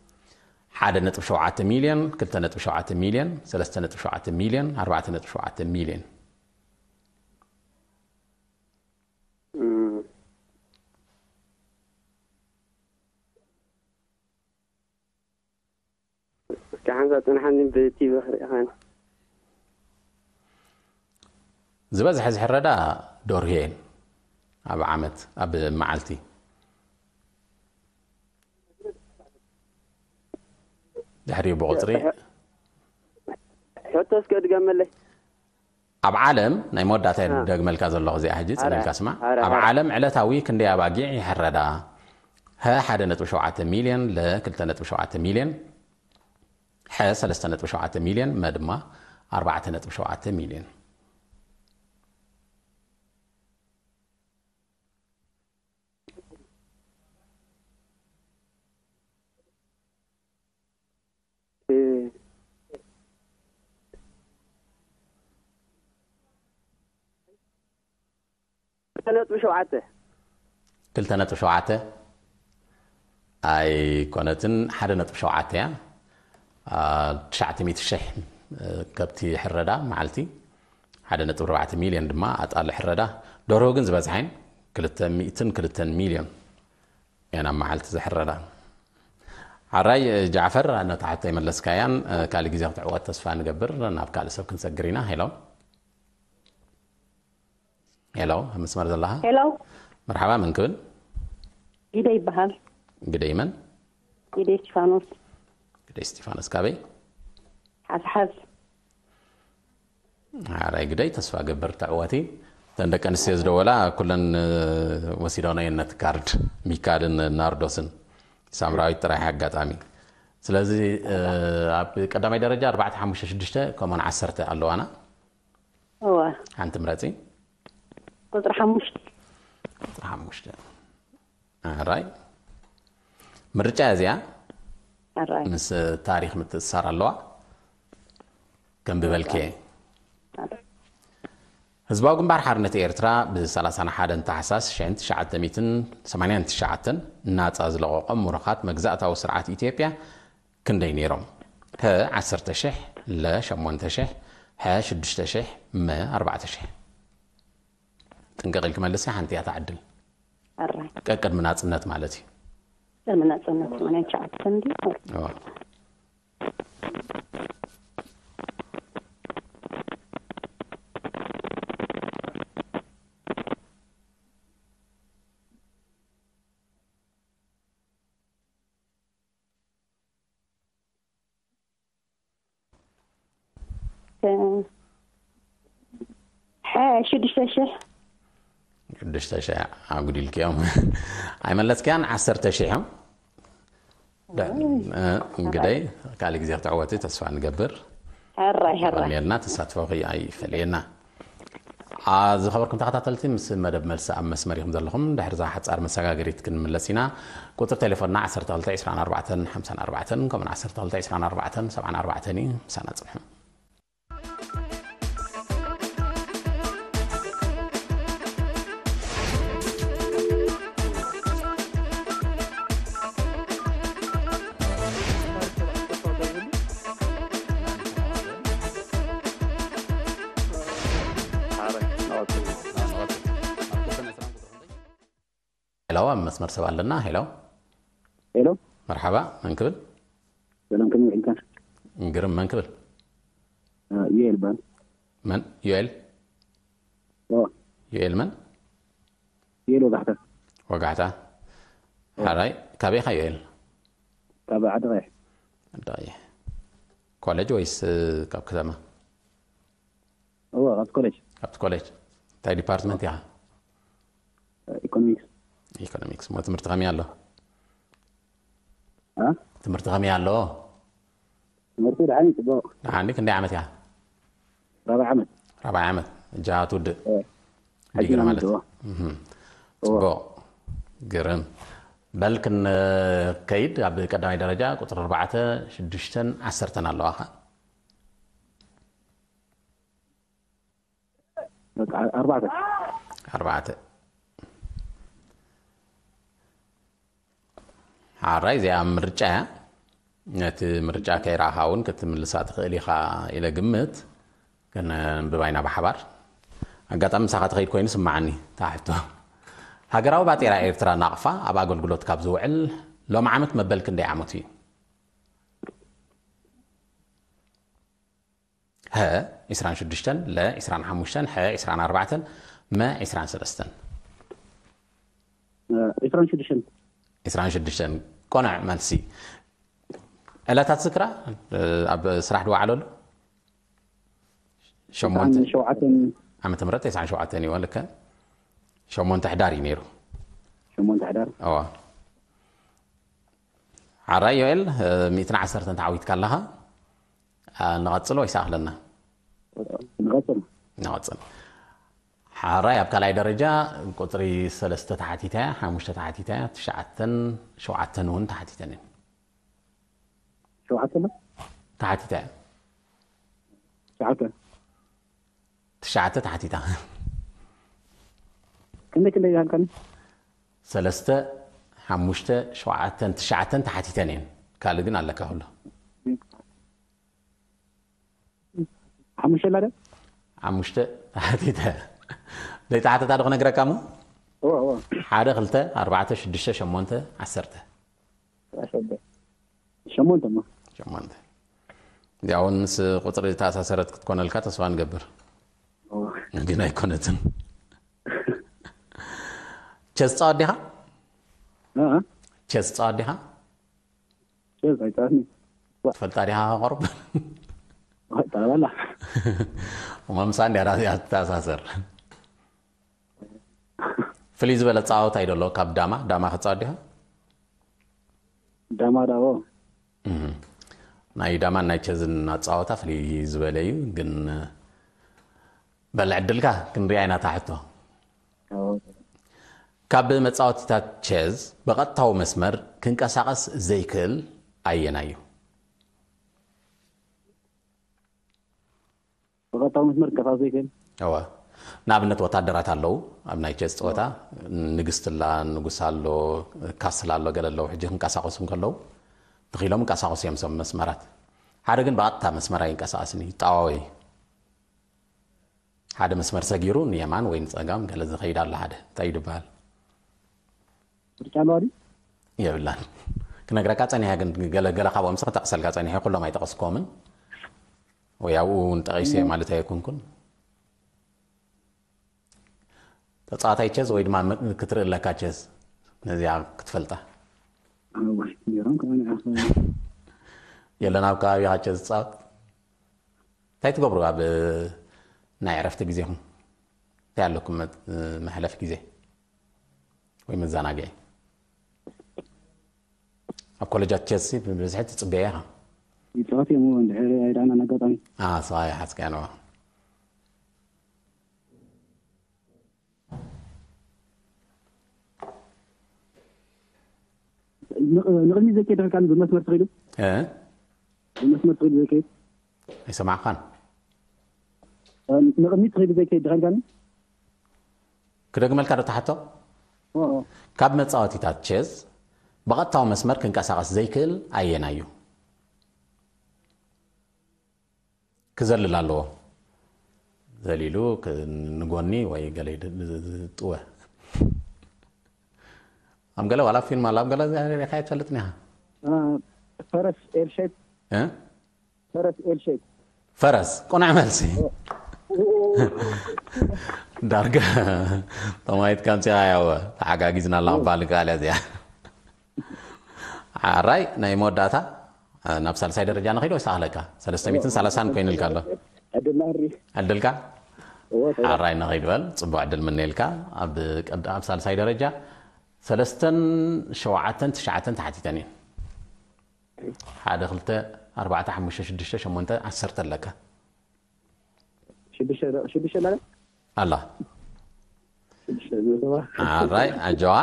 ሓደ ነጥቢ ሸውዓተ ሚልዮን፣ ክልተ ነጥቢ ሸውዓተ ሚልዮን፣ ሰለስተ ነጥቢ ሸውዓተ ሚልዮን፣ ኣርባዕተ ነጥቢ ሸውዓተ ሚልዮን። እም። እስኪ ሓንሳብ ጽንሓኒ፣ ብቲቪ ክርኢ ኸን። ዝበዝሐ ዝሕረዳ ደርሁ እየን ኣብ ዓመት፣ ኣብ መዓልቲ። ድሕሪኡ ብቑጽሪ። ሕቶ እስከ ድገመለይ። ኣብ ዓለም፣ ናይ መወዳእታ እየ አ። ደግመልካ ዘለኹ እዚኣ ሕጂ፣ ኣረ፣ ጽን ኢልካ ስማዕ። ኣረ፣ ኣብ ኣረ። ዓለም ዕለታዊ ክንደይ ኣባጊዕ ይሕረዳ? ሀ፣ ሓደ ነጥቢ ሸውዓተ ሚልዮን፣ ለ፣ ክልተ ነጥቢ ሸውዓተ ሚልዮን፣ ሐ፣ ሰለስተ ነጥቢ ሸውዓተ ሚልዮን፣ መ ድማ ኣርባዕተ ነጥቢ ሸውዓተ ሚልዮን። እ። ክልተ ነጥቢ ሸውዓተ። ክልተ ነጥቢ ሸውዓተ ኣይኮነትን፣ ሓደ ነጥቢ ሸውዓተ እያ። አ፣ ትሽዓተ ሚእቲ ሽሕ ከብቲ ይሕረዳ መዓልቲ፣ ሓደ ነጥቢ ኣርባዕተ ሚልዮን ድማ ኣጣል ይሕረዳ። ደርሆ ግን ዝበዝሓ እየን፣ ክልተ ሚእትን ክልተን ሚልዮን እየን ኣብ መዓልቲ ዝሕረዳ። ሓራይ ጃዕፈር፣ ነታ ሕቶ ይመለስካያን፣ ካልእ ግዜ ክትዕወት ተስፋ ንገብር። ናብ ካልእ ሰብ ክንሰግር ኢና። ሄሎ። ሄሎ፣ ኣብ መስመር ዘለኻ? ሄሎ። መርሓባ፣ መን ክብል? ግደ ይበሃል። ግደ ይመን? ግደ እስቲፋኖስ። ግደ እስቲፋኖስ፣ ካበይ? ሓዝሓዝ። ሓራይ ግደይ፣ ተስፋ ገብር ትዕወቲ። እተን ደቂ ኣንስትዮ ዝደወላ ኩለን፣ እ፣ ወሲዶናየን ነቲ ካርድ፣ ሚካልን ናርዶስን። ሳምራዊት ጥራይ ኣጋጣሚ። ስለዚ፣ እ፣ ኣብ ቀዳማይ ደረጃ ኣርባዕተ፣ ሓሙሽተ፣ ሽዱሽተ ከምኡን ዓሰርተ ኣለዋና። እወ። ሓንቲ ምረጺ። ቁጽሪ ሓሙሽተ። ቁፅሪ ሓሙሽተ። ኣራይ፣ ምርጫ እዚኣ ኣራይ ምስ ታሪኽ ምትእስሳር ኣለዋ። ከንብበልኪ እየ። ኣራይ። ህዝባዊ ግንባር ሓርነት ኤርትራ ብ ሰላሳን ሓደን ታሕሳስ ሽሕን ትሽዓተ ሚእትን ሰማንያን ትሽዓተን ናጻ ዝለቐቖም ምሩኻት መግዛእታዊ ስርዓት ኢትዮጵያ ክንደይ ነይሮም? ሀ ዓሰርተ ሽሕ፣ ለ ሸሞንተ ሽሕ፣ ሐ ሽዱሽተ ሽሕ፣ መ ኣርባዕተ ሽሕ። ጥንቅቕ ኢልኪ መልሲ፣ ሓንቲ እያ ትዓድል። ኣራይ። ቀቅድሚ ናጽነት ማለት እዩ። ቅድሚ ናጽነት ሰማንያን ትሽዓተን ድዩ? እዋ። ሐ ሽዱሽተ ሽሕ። ሽዱሽተ ሽሕ ኣጉዲልክዮም። ኣይመለስክያን፣ ዓሰርተ ሽሕ እዮም። ዳ-፣ እ፣ እንግዲህ ካልእ ግዜ ክትዕወቲ ተስፋ ንገብር። ሕራይ፣ ሕራይ። የቐንየልና፣ ተሳትፎኺ ኣይፈለየና። አ፣ ዝኸበርኩም ተኸታተልቲ፣ ምስ መደብ መልሲ ኣብ መስመር ኢኹም ዘለኹም። ድሕሪ እዛ ሓጻር መሰጋገሪት ክንምለስ ኢና። ቁጽሪ ቴሌፎንና ዓሰርተ ክልተ ዕስራን ኣርባዕተን ሓምሳን ኣርባዕተን፣ ከምኡውን ዓሰርተ ክልተ ዕስራን ኣርባዕተን ሰብዓን ኣርባዕተን እዩ። ምሳና ጽንሑ። ሄሎ፣ ኣብ መስመር ሰብ ኣለና። ሄሎ። ሄሎ። መርሓባ፣ መን ክብል? ሰላም፣ ከመይ ውዒልካ? ግርም፣ መን ክብል? አ፣ ዮኤል ይበሃል። መን? ዮኤል? ኦ። ዮኤል መን? ዮኤል ወጋሕታ። ወጋሕታ። ኦ። ሓራይ፣ ካበይ ኢኻ ዮኤል? ካብ ዓዲ ቀይሕ። ዓዲ ቀይሕ። ኮሌጅ ወይስ፣ እ፣ ካብ ከተማ? እወ፣ ካብቲ ኮሌጅ። ካብቲ ኮሌጅ። እንታይ ዲፓርትመንት ኢኻ? ኢኮኖሚክስ። ኢኮኖሚክስ። እሞ ትምህርቲ ከመይ ኣሎ? አ? ትምህርቲ ከመይ ኣሎ? ትምህርቲ ደሓን እዩ፣ ጽቡቕ። ደሓን ድዩ? ክንደይ ዓመት ኢኻ? ራብዓይ ዓመት። ራብዓይ ዓመት። እጃ ትውድእ? እወ። ዲግሪ ሕጂ ማለት? እወ። እህ። እወ። ጽቡቕ። ግርም። በል ክንከይድ፣ ኣብ ቀዳማይ ደረጃ ቁጽሪ ኣርባዕተ፣ ሽዱሽተን ዓሰርተን ኣለዋኻ። በቃ ኣርባዕተ። ኣርባዕተ። ሓራይ፣ እዚኣ ምርጫ እያ። ነቲ ምርጫ ከይረኣኻ እውን ክትምልሳ ትኽእል ኢኻ ኢለ ግምት። ከነንብባ ኢና ብሓባር። ኣጋጣሚ ምሳኻ ትኸይድ ኮይኑ ስማዓኒ፣ እታ ሕቶ። ሃገራዊ ባጤራ ኤርትራ ናቕፋ ኣብ ኣገልግሎት ካብ ዝውዕል ሎሚ ዓመት መበል ክንደይ ዓመቱ እዩ? ሀ ዕስራን ሽዱሽተን፣ ለ ዕስራን ሓሙሽተን፣ ሐ ዕስራን ኣርባዕተን፣ መ ዕስራን ሰለስተን። እ፣ ዕስራን ሽዱሽተን። ዕስራን ሽዱሽተን። ቆንዕ መልሲ። ዕለታት ዝክራ፣ እ፣ ኣብ ስራሕ ድወዓለሉ? ሸሞንተ። ዕስራን ሸውዓተን። ዓመተ ምህረት ዕስራን ሸውዓተን እዩ፣ ልክዕ። ሸሞንተ ሕዳር እዩ ነይሩ። ሸሞንተ ሕዳር። እዋ። ሓራይ ዮኤል፣ እ፣ ሚእትን ዓሰርተን ተዓዊትካ ኣለኻ። እ፣ ንቐጽል ወይስ ኣኽለና? ንቐጽል። ንቐጽል። ሓራይ ኣብ ካልኣይ ደረጃ ቁጽሪ ሰለስተ ተሓቲታ እያ፣ ሓሙሽተ ተሓቲታ እያ፣ ትሽዓተን ሸውዓተን እውን ተሓቲተን እየን። ሸውዓተ ኣሎ? ተሓቲታ እያ። ትሽዓተ። ትሽዓተ ተሓቲታ። ክንደይ፣ ክንደይ ይሃልካኒ? ሰለስተ፣ ሓሙሽተ፣ ሸውዓተን፣ ትሽዓተን ተሓቲተን እየን። ካልእ ግን ኣለካ ኩሉ። ሓሙሽተ ኣላ ዶ? ሓሙሽተ ተሓቲተ። ዘይተሓተታ ዶ ክነግረካ እሞ? እወ፣ እወ። ሓደ፣ ክልተ፣ ኣርባዕተ፣ ሽዱሽተ፣ ሸሞንተ፣ ዓሰርተ። ዓሰርተ። ሸሞንተ እሞ። ሸሞንተ። እዚኣ እውን ምስ ቁጽሪ ዝተኣሳሰረት ክትኮነልካ ተስፋ ንገብር። እወ። ግን ኣይኮነትን። ቸስ ጻወት ዲኻ? እ፣ እ። ቸስ ጻወት ዲኻ? ቸስ ኣይጻወትኒ። ትፈልጣ ዲኻ ቁሩብ? ኣይጻወት ኣላ። እሞ ምሳኣ እንድያ ራእያ ትተኣሳሰር። ፍልይ ዝበለ ጻወታ እዩ ደሎ ካብ ዳማ? ዳማ ክትጻወት ዲኻ? ዳማ ዳቦ። እህ። ናይ ዳማን ናይ ቸዝን ኣጻወታ ፍልይ ዝበለ እዩ፣ ግን በል ዕድልካ ክንሪኣ ኢና እታ ሕቶ። ኣዎ። ካብ መጻወቲታት ቸዝ ብቐጥታዊ መስመር ክንቀሳቐስ ዘይክእል ኣየናይ እዩ? ብቐጥታዊ መስመር ክንቀሳቐስ ዘይክእል? እወ። ንኣብነት ወታደራት ኣለዉ፣ ኣብ ናይ ቸዝ ጸወታ ንግስቲ ኣላ፣ ንጉስ ኣሎ፣ ካስል ኣሎ፣ ገለ ኣለዉ። ሕጂ ክንቀሳቐሱ እንከለዉ ተኺሎም ይንቀሳቐሱ እዮም እዞም መስመራት። ሓደ ግን ብቐጥታ መስመር ኣይንቀሳቐስን እዩ፣ ጣዋዊ። ሓደ መስመር ሰጊሩ ንየማን ወይ ንጸጋም ገለ ዝኸይድ ኣሎ ሓደ። እንታይ እዩ ዝበሃል? ምርጫ ኣለዋ ድዩ? የብላን። ክነግረካ ጸኒሐ ግን ገለ ገለ ካብኦም ሲ ክጠቕሰልካ ጸኒሐ፣ ኩሎም ኣይጠቐስኮምን። ወይ ኣብኡ እውን ጠቒሰ ማለት ኣይኮንኩን። ተጻዋታይ ቸዝ ወይ ድማ ክትርኢ ኣለካ ቸዝ ነዚኣ ክትፈልጣ። እዋይ፣ ኔሮም ከመን ይኣኽል? የለን ኣብ ከባቢኻ ቸዝ ዝጻወት? እንታይ ትገብሩ ኣብ ናይ ዕረፍቲ ግዜኹም? እንታይ ኣለኩም መ-፣ መሕለፊ ግዜ ወይ መዘናግዒ? ኣብ ኮለጃት ቸዝ ሲ ብብዝሒ ትጽበያ ኢኻ? ይጻወት እዮም፣ እዎ፣ እንድሕር ኣይረኣናን ኣጋጣሚ። አ፣ ስቓይ ሓዝካ ነዋ። ንቕ-፣ ንቕድሚት ዘይከይድ ድሕር ካልእ ብመስመር ትኸይዱ? እ? ብመስመር ትኸይዱ ዘይከይድ? ኣይሰማዕካን። ንቕድሚት ትኸይዱ ዘይከይድ ድሕር ካልእ? ክደግመልካ ዶ ተሓቶ? ኦ፣ ኦ። ካብ መጻወቲታት ቸዝ ብቐጥታዊ መስመር ክንቀሳቐስ ዘይክእል ኣየናይ እዩ? ክዘልል ኣለዎ። ዘሊሉ ክ-፣ ንጎኒ ወይ ገለ ይድ-፣ ዝጥወ። ኣብ ገለ ዋላ ፊልም ኣላ፣ ኣብ ገለ ሪኢኻዮ ትፈልጥን ኢኻ። አ፣ ፈረስ ኤል ሼፕ። እ? ፈረስ ኤል ሼፕ። ፈረስ፣ ቅኑዕ መልሲ። ዳርጋ ተማሂት ከምፂኻ ያወ ተሓጋጊዝና ኣላ ክበሃል ይከኣል እያ እዚኣ። ሓራይ ናይ መወዳእታ፣ እ፣ ናብ ሳልሳይ ደረጃ ንኸይድ ወይስ ኣኽለካ? ሰለስተ ሚእትን ሰላሳን ኮይኑልካ ኣሎ። ዕድልና እሪ። ዕድልካ? እዎ፣ ሰላም። ሓራይ ንኸይድ በል፣ ጽቡቕ ዕድል ምነየልካ። ኣብ ቀድ-፣ ኣብ ሳልሳይ ደረጃ ሰለስተን ሸውዓተን ትሽዓተን ተሓቲተን እየን። ሓደ፣ ክልተ፣ ኣርባዕተ፣ ሓሙሽተ፣ ሽዱሽተ፣ ሸሞንተ፣ ዓሰርተ ኣለካ። ሽዱሽተ ዶ-፣ ሽዱሽተ ኣለካ? ኣላ። ሽዱሽተ ዝብልዋ። ሓራይ፣ ኣጆዋ።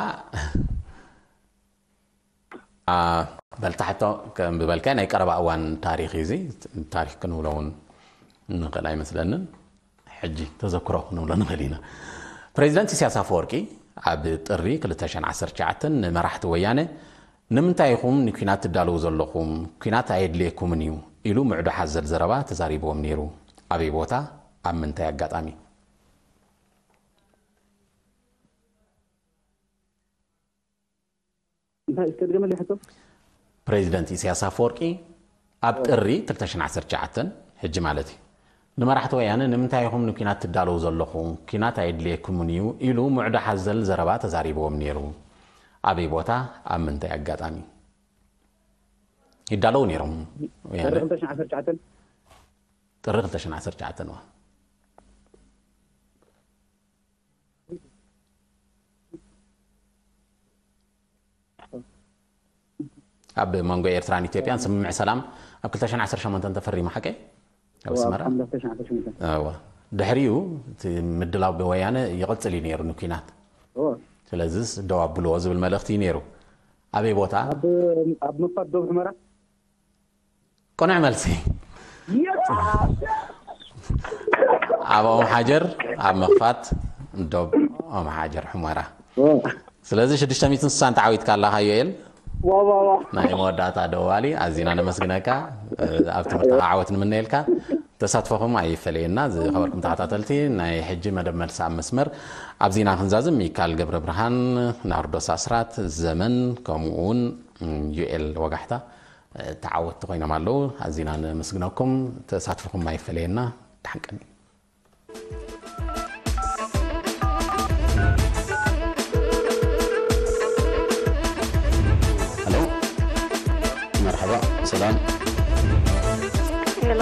አ፣ በልታ ሕቶ ከንብበልካ፣ ናይ ቀረባ እዋን ታሪኽ እዩ እዚ። ታሪኽ ክንብሎ እውን ንኽእል ኣይመስለንን። ሕጂ ተዘክሮ ክንብሎ ንኽእል ኢና። ፕሬዚደንት ኢሳያስ ኣፈወርቂ ኣብ ጥሪ ክልተ ሽሕን ዓሰርተ ትሽዓተን ንመራሕቲ ወያነ፣ "ንምንታይ ኢኹም ንኲናት ትዳለዉ ዘለኹም? ኲናት ኣየድልየኩምን እዩ" ኢሉ ምዕዶ ሓዘል ዘረባ ተዛሪብዎም ነይሩ። ኣበይ ቦታ? ኣብ ምንታይ ኣጋጣሚ? እንታይ እስከ ድገመለይ ሕቶ? ፕሬዚደንት ኢሳያስ ኣፈወርቂ ኣብ ጥሪ ክልተ ሽሕን ዓሰርተ ትሽዓተን፣ ሕጂ ማለት እዩ፣ ንመራሕቲ ወያነ "ንምንታይ ኢኹም ንኲናት ትዳለዉ ዘለኹም? ኲናት ኣየድልየኩምን እዩ" ኢሉ ምዕዶ ሓዘል ዘረባ ተዛሪብዎም ነይሩ። ኣበይ ቦታ? ኣብ ምንታይ ኣጋጣሚ? ይዳለዉ ነይሮም ወያነ። ጥሪ ክልተ ሽሕን ዓሰርተ ትሽዓተን? ጥሪ ክልተ ሽሕን ዓሰርተ ትሽዓተን እዋ። ኣብ መንጎ ኤርትራን ኢትዮጵያን ስምምዕ ሰላም ኣብ ክልተ ሽሕን ዓሰርተ ሸሞንተን ተፈሪሙ፣ ሓቀይ? ኣብ ኣስመራ? ክልተ ሽሕን ዓሰርተ ሸሞንተን። እዋ። ድሕሪኡ እቲ ምድላው ብወያነ ይቕጽል እዩ ነይሩ ንኲናት። እዎ። ስለዚስ ደው ኣብልዎ ዝብል መልእኽቲ እዩ ነይሩ። ኣበይ ቦታ? ኣብ፣ ኣብ ምፋት ዶብ ሑመራ? ቅኑዕ መልሲ። ኣብ ኦም ሓጀር፣ ኣብ ምኽፋት ዶብ ኦም ሓጀር ሑመራ። እዎ። ስለዚ ሽዱሽተ ሚእትን ስሳን ተዓዊትካ ኣለኻ ዮኤል። ዋ፣ ዋ፣ ዋ። ናይ መወዳእታ ደዋሊ ኣዚና ነመስግነካ። ኣብ ትምህርትኻ ዓወት ንምነየልካ። ተሳትፎኹም ኣይፈለየና። ዝኸበርኩም ተኸታተልቲ፣ ናይ ሕጂ መደብ መልሲ ኣብ መስመር ኣብዚና ክንዛዝም፣ ሚካል ገብረ ብርሃን፣ ናርዶስ ኣስራት፣ ዘመን፣ ከምኡ እውን ዩኤል ወጋሕታ ተዓወትቲ ኮይኖም ኣለዉ። ኣዚና ነመስግነኩም። ተሳትፎኹም ኣይፈለየና። ደሓን ቀኒ። ሄሎ፣ መርሓባ፣ ሰላም። ሄሎ፣